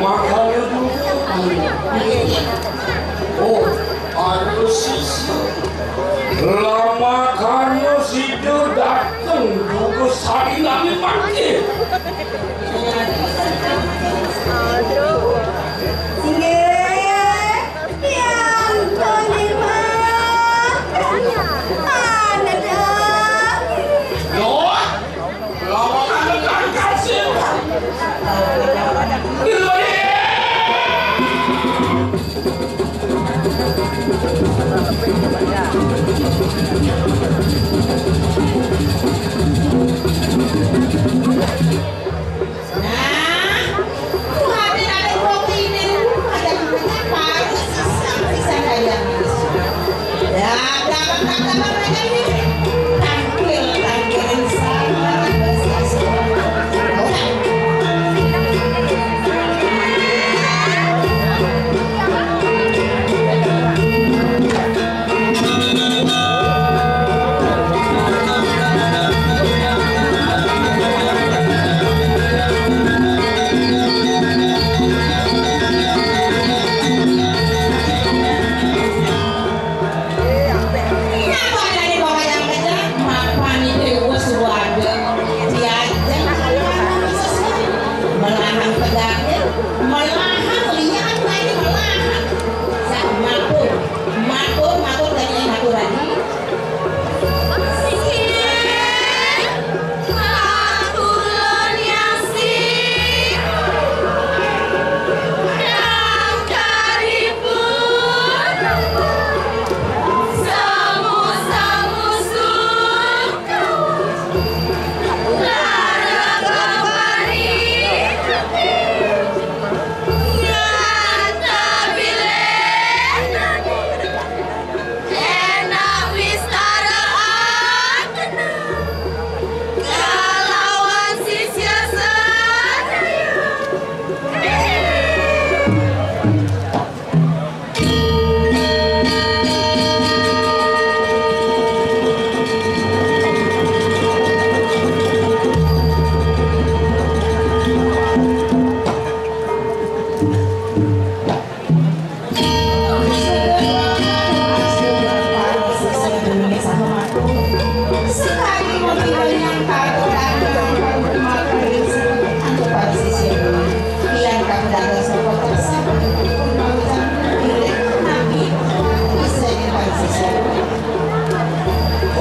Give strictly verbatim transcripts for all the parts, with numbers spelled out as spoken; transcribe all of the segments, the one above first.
Makanya juga. Oh, anu sih. Lama kanu situ dak Aduh. Singgih, yang tadi mah. Mana dah? Loh, lawangan tekan kasih. Di luar. Melahang tegaknya, melahang lihat lagi melahang. Sa-, matur, matur, matur, tadi matur tadi.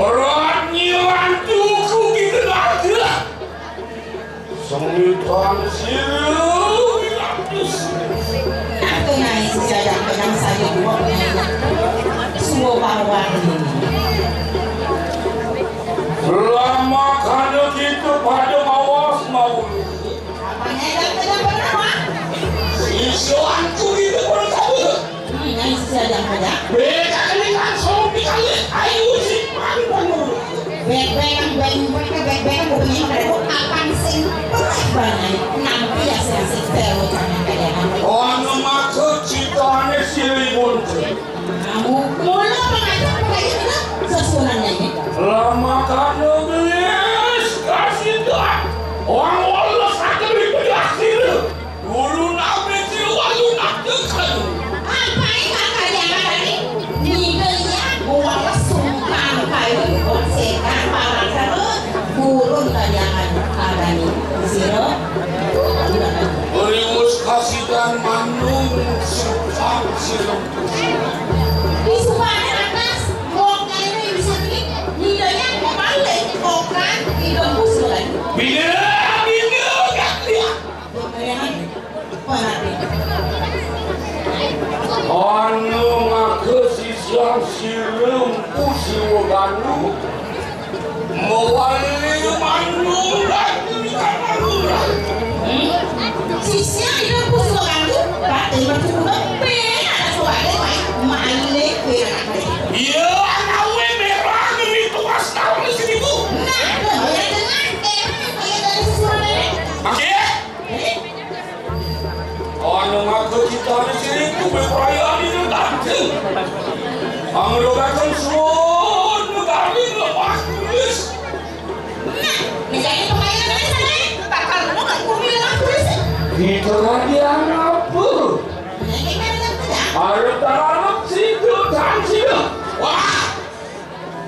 Orang nyilantu ku kita dah. Semitan sira wilantus. Aku naik sejadah pedang saya dua penyanyi. Suwa bawa ini. Lama kana kita pada mawas maul. Apa nyai dah kena pernah, Mak? Siswa aku kita pernah tahu. Hmm, nyai sisi aja, aja. Beda kali kan, sopi kali. Ayo, si Bek-bek kan, bek-bek kan, bek-bek kan, bukannya mereka akan sing perih banget. Nanti ya, sing sing telo jangan kayak apa. Ono maksud citane si Ribun. Kamu mula mengajak, mengajak kita sesuanannya ini. Lama kanu gelis, kasih Tuhan. Orang wallace akan dipedasir. Guru nabi siluan lunak tekan. Apa yang akan diamalkan? Nidanya buang sungkan kayu buat setan para terus. Guru tadi akan adani. Siro. Rimus kasidan manung sumpah siro. Di sumpah atas, kok kayu yang bisa ini, nidanya balik, kok kan, tidak busuk lagi. Bila, bila, gak lihat. Anu ngake sisian sirem pusi weganu mewali manurang. Sisian sirem pusi weganu berarti bertemu dengan anak suara main main. Iya, anak merah itu mas tahu di sini bu. Nah, itu yang dengan emang kayak dari sesuatu ini. Oke. Ana maka kita di sini ku beperayaan ini tadi. Anglo datang suwun negari lepas tulis. Nah, menjadi pengayaan dari sana, bakal mau ke bumi lepas tulis. Kita lagi apa? Menjadi pengayaan dari sana. Harap tak harap situ dan situ. Wah,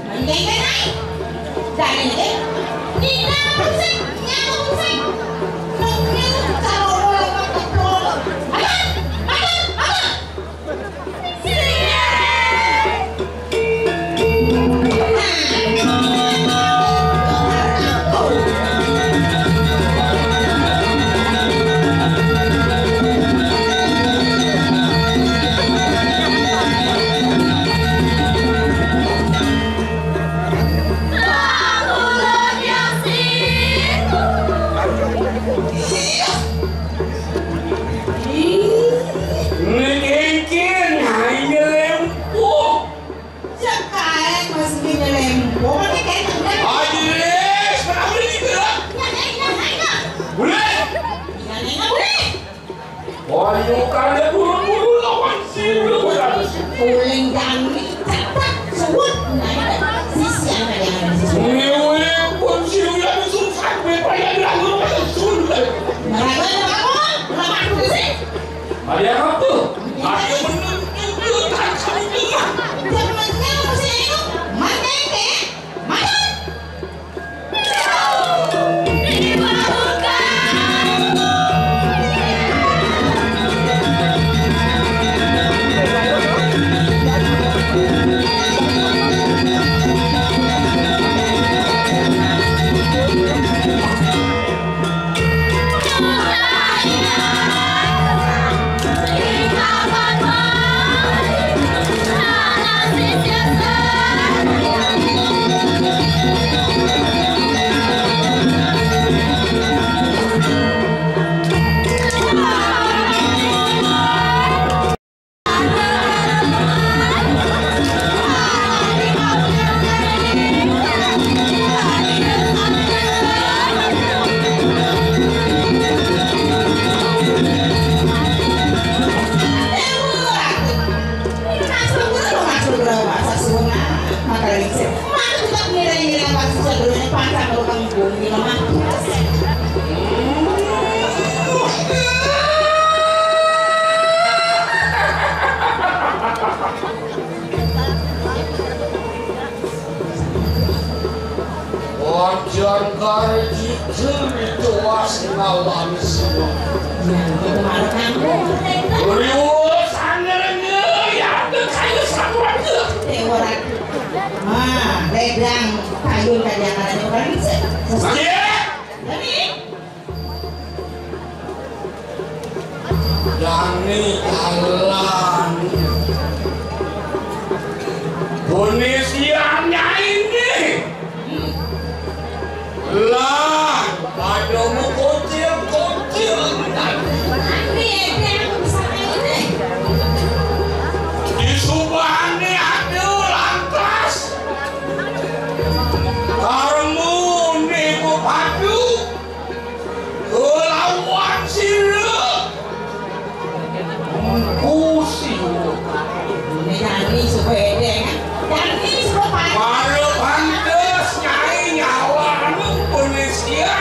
Mending naik. Dari ini, tidak pusing. Uling dangni cetek suwut, nah, sisian kalian sisian. Ngewe pun siulan susah, gue payah dilalu, sulit. Meraga ada bangun, kenapa aku di sini? Ada apa? Ada menentu, tak tahu dia. Dia menentu, masih itu, mana ini? Mana? Ojon karejikun dituas ngalawan sira. Riwus angrengnya, ya, kayu sakuat. Nah, ledang kayu tadi yang ada di orang itu. Iya. Jadi, Dani dalan. Bone siang nyaine. Lah, padha kucil-kucil. Disubane adu lantas. Karmune padu. Kelawan sira. Mengku sira. Ini Dani supaya edeng, kan? Dani supaya panas. Mara pantes Nyai nyawang Indonesia.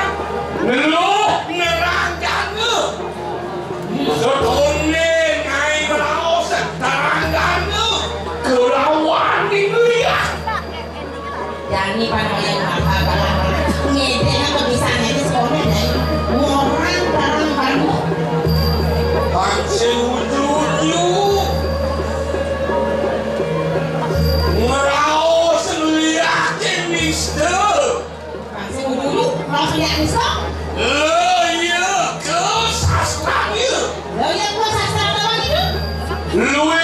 Ngeluh nerang jana. Sedone Nyai raos terang jana. Kelawan India. Jani panambayan mata barang ngedeng apa bisa ngedeng sekolah dari orang barang baru. Bangsa ujung-ujung ngeraos liatin mister. Bangsa ujung-ujung ngeraos liatin mister. Lo iya ke sastranya. Lo iya ke sastra apa gitu? Luwih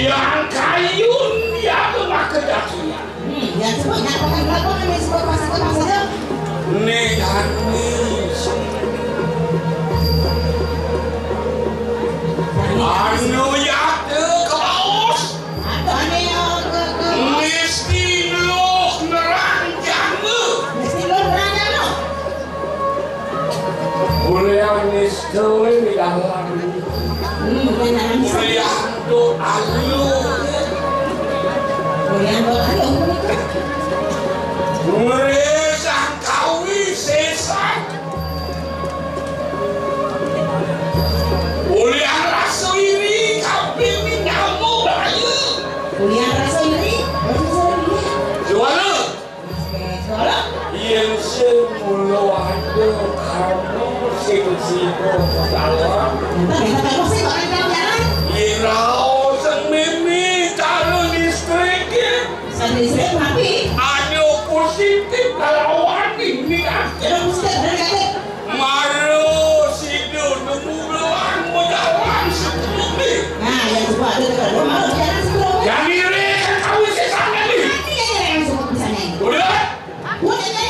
Yang kayun, yang kedakian. Hmm, yang sebut, yang pakai berapa kan yang sebut pas itu pas itu. Nih, Dani. Anu ya ke kaos. Atau anu ya ke, ke. Mesti lu nerang jana. Mesti lu nerang jana. Mulai nista di dalam. Hmm, bukan dalam. Mulai doa lu. Mulai doa lu. Mulai sangkawi sesat. Mulai rasa iri kabeh nyamuk bayu. Mulai rasa iri. Juara. Yen sing mula ada kamu sing sida salah. Yen raos sing mimi karo listrik. Sing listrik mati. Ada positif kalawan ini kan. Ada positif, ada negatif. Mara sida nemu belang mejalan sebelumnya. Nah, yang sebab ada dekat rumah, jalan sebelumnya. Yang diri kan tahu sih sana ni. Nanti yang yang sebut misalnya. Udah. Udah ni.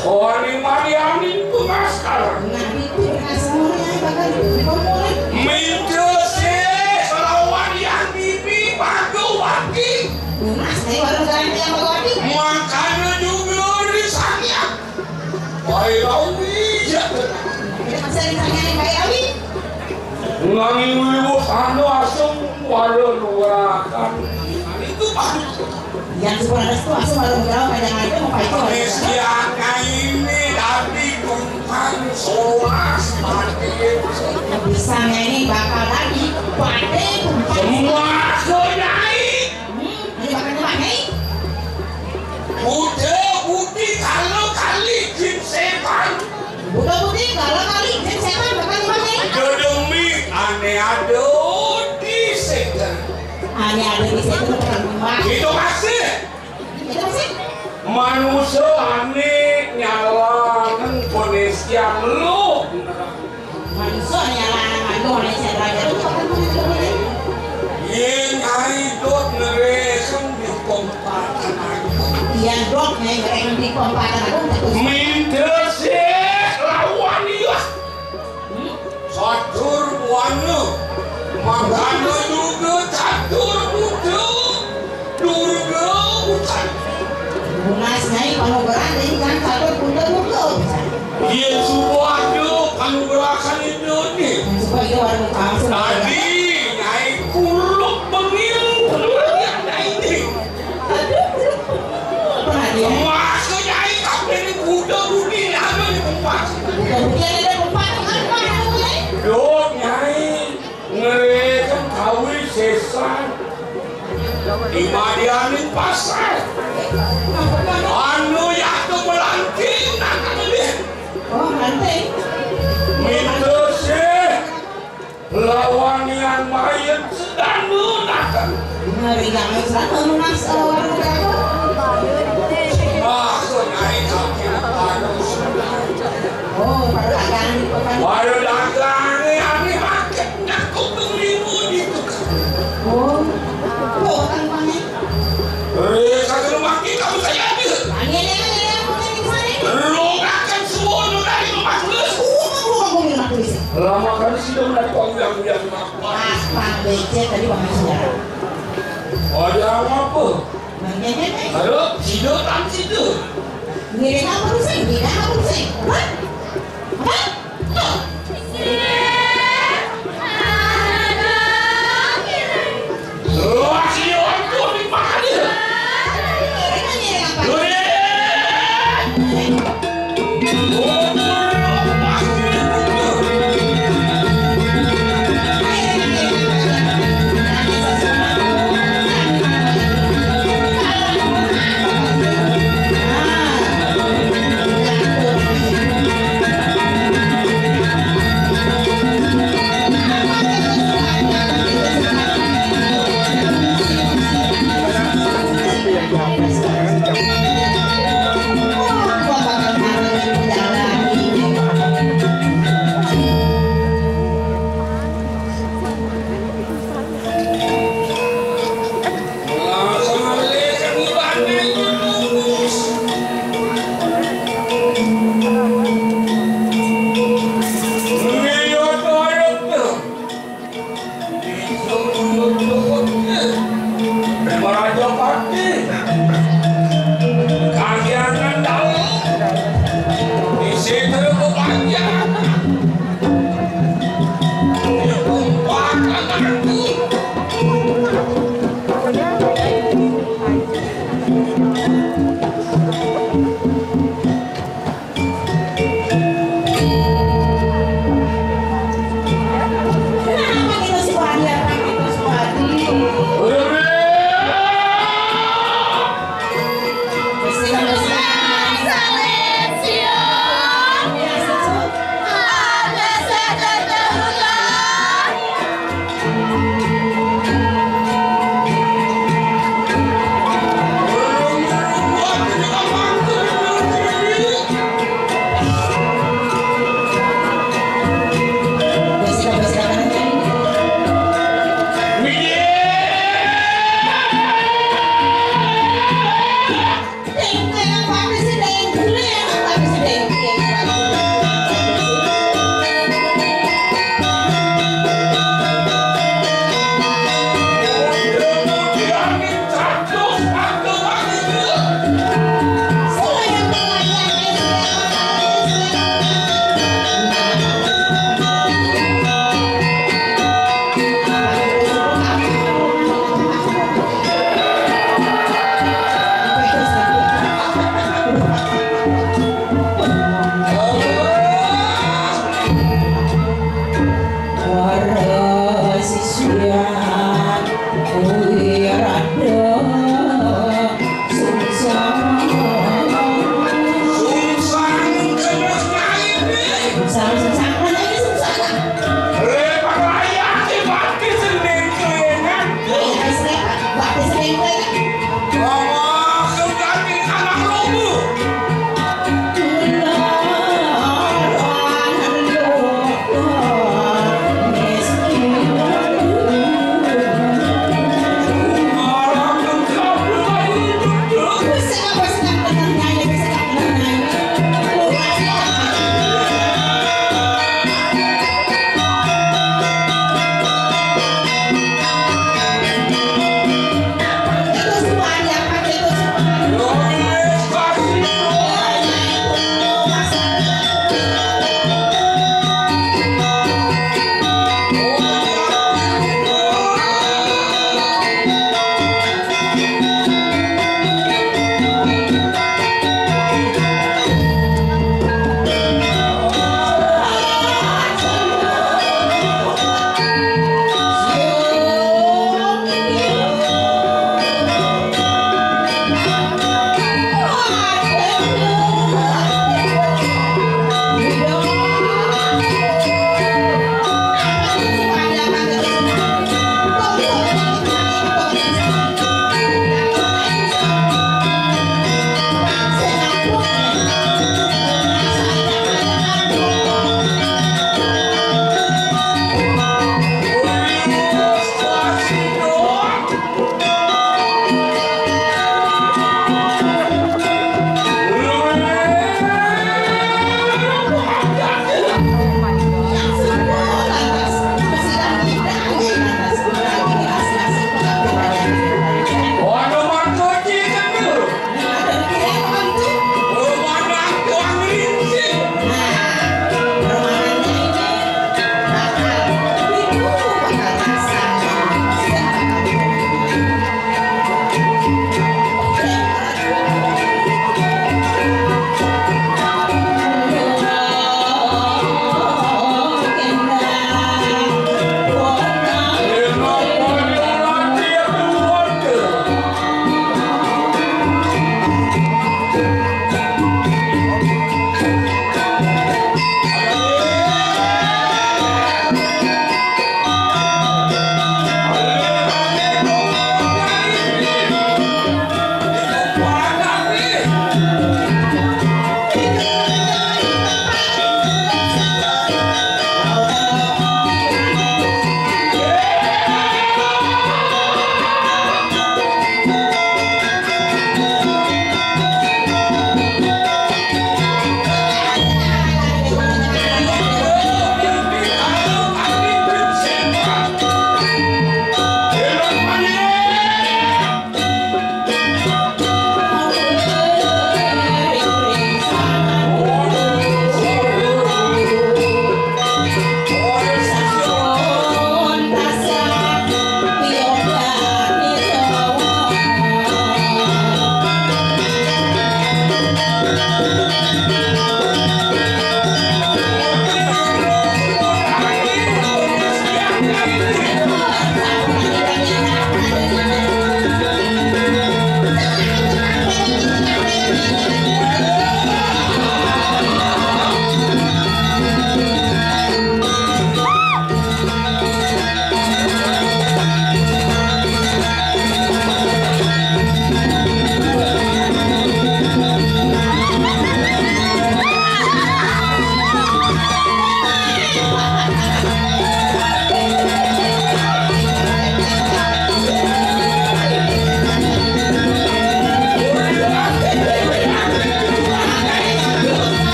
Orang ni Mariani pemaskar. Nah, itu benar semuanya, bahkan itu pemulai. Minta sih lawan yang bibi bantu wati. Nah, saya baru jalan yang baru wati. Makanya juga di sana. Bailawi, ya. Kita masih ada pertanyaan yang Bailawi. Nanging wiwuh anu asung wara luwarakan. Itu Pak. Yang suka ada itu asung wara luwarakan, jangan itu mau pakai. Mesti angka ini tadi tumpang solas mati. Bisa ini bakal tadi pada tumpang. Semua so nyai. Hmm, ini bakal tumpang, Nyai. Buta budi kalau kali jin setan. Buta budi kalau kali jin setan bakal tumpang, Nyai. Demi ane ada di setan. Ane ada di setan bakal tumpang. Itu masih. Itu masih. Manusia ane nyalanan Indonesia lu. Manusia ane nyalanan Indonesia raja itu bakal tumpang. Yen ai dot neresen di kompatan aku. Yang dot nih yang di kompatan aku. Minta sih lawan iya. Hmm? Catur buana. Makana juga catur buta. Durga buta. Lunas, Nyai, panobaran ini kan catur buta, Durga buta. Iya, suba ada panugrahan itu nih. Suba iya warung palsu. Tadi, Nyai, kuluk bengil, kuluk yang Nyai. Aduh, aduh, aduh. Pernah dia? Masa Nyai kabeh ini buta budi ada di tempat. Buta budi ada di tempat, kan, Pak, Nyai? Yo, Nyai, ngereken kawin sesan. Di madianing pasar. Anu yaktu melangking, nang ngelih. Oh, nanti. Minta sih. Lawan yang main sedang lunakan. Ngeri yang sedang lunas, eh, warung berapa? Maksud naik kaki panas. Oh, pada dagang di pekan. Pada dagang ini, ini makin nyakup minggu di tukang. Oh, oh, orang mana? Eh, satu rumah kita, kamu saya ambil. Ini, ini, ini, ini, ini, ini. Lu makan semua, lu dari rumah lu. Iya, aku, aku, aku, aku, aku, aku. Lama kali sih dong dari kau yang, yang Wah, Pak B C tadi pakai sejarah. Ada apa? Nanya, nanya. Aduh, sido, tam sido. Ngiring apa lu, Sing? Ngiring apa lu, Sing? Apa? Apa? Tuh. Wah, si Onto di mana dia? Ngiring, ngiring apa? Ngiring. Raja Pati, Kahyangan Dalam, di situ kepanjangan, di kumparan aku.